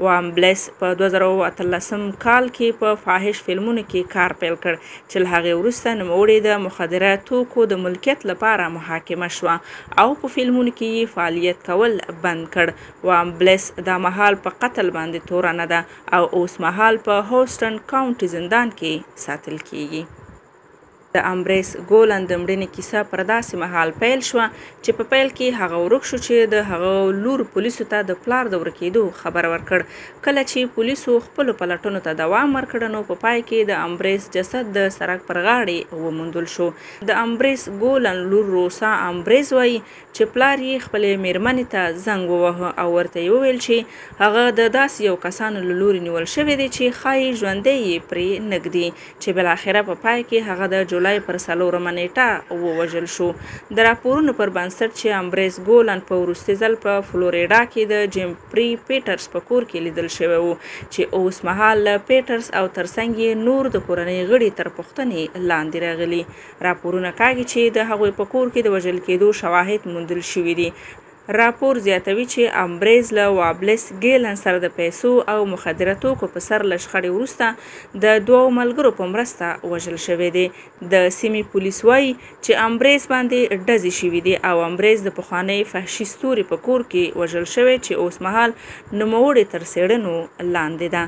وامبلس په 2018 کال کې په فاحش فلمونو کې کار پیل کړ، چې له هغې وروسته نوموړې د مخدره توکو د ملکیت لپاره محاکمه شوه او په فلمونو کې یې فعالیت کول بند کړ. وامبلس دا مهال په قتل باندې تورنه ده او اوس مهال په هوسټن کاونټي زندان کې ساتل کیږي. د امبریس ګولن د مړینې کیسه پر داسې مهال پیل شوه چې په پیل کې هغه ورک شو، چې د هغه لور پولیسو ته د پلار د ورکېدو خبر ورکړ. کله چې پولیسو خپلو پلټنو ته دوام ورکړ، نو په پای کې د امبریس جسد د سړک پر غاړې وموندل شو. د امبریس ګولن لور روسا امبریز وایي چې پلار یې خپلې میرمنې ته زنګ وواهه او ورته یې وویل چې هغه د داسې یو کسانو له لوري نیول شوی دی چې ښایي ژوندی یې پرې نه ږدي، چې بالاخره په پای کې هغه د جولای پر 4مه نیټه ووژل شو. د راپورونو پر بنسټ چې امبریس ګولن په وروستي ځل په فلوریډا کې د جیمپري پیټرز په کور کې لیدل شوی و، چې اوس مهال له پیټرز او ترڅنګ یې نور د کورنۍ غړي تر پوښتنې لاندې راغلي. راپورونه کاږي چې د هغوی په کور کې د وژل کېدو شواهد موندل شوي دي. راپور زیاتوي چې امبریز له وابلس ګیلن سره د پیسو او مخدره توکو په سر له شخړې وروسته د دوو ملګرو په مرسته وژل شوی دی. د سیمې پولیس وایي چې امبریز باندې ډزې شوې دي او امبریز د پخوانۍ فحشي ستوري په کور کې وژل شوی، چې اوس مهال نوموړی تر څېړنو لاندې ده.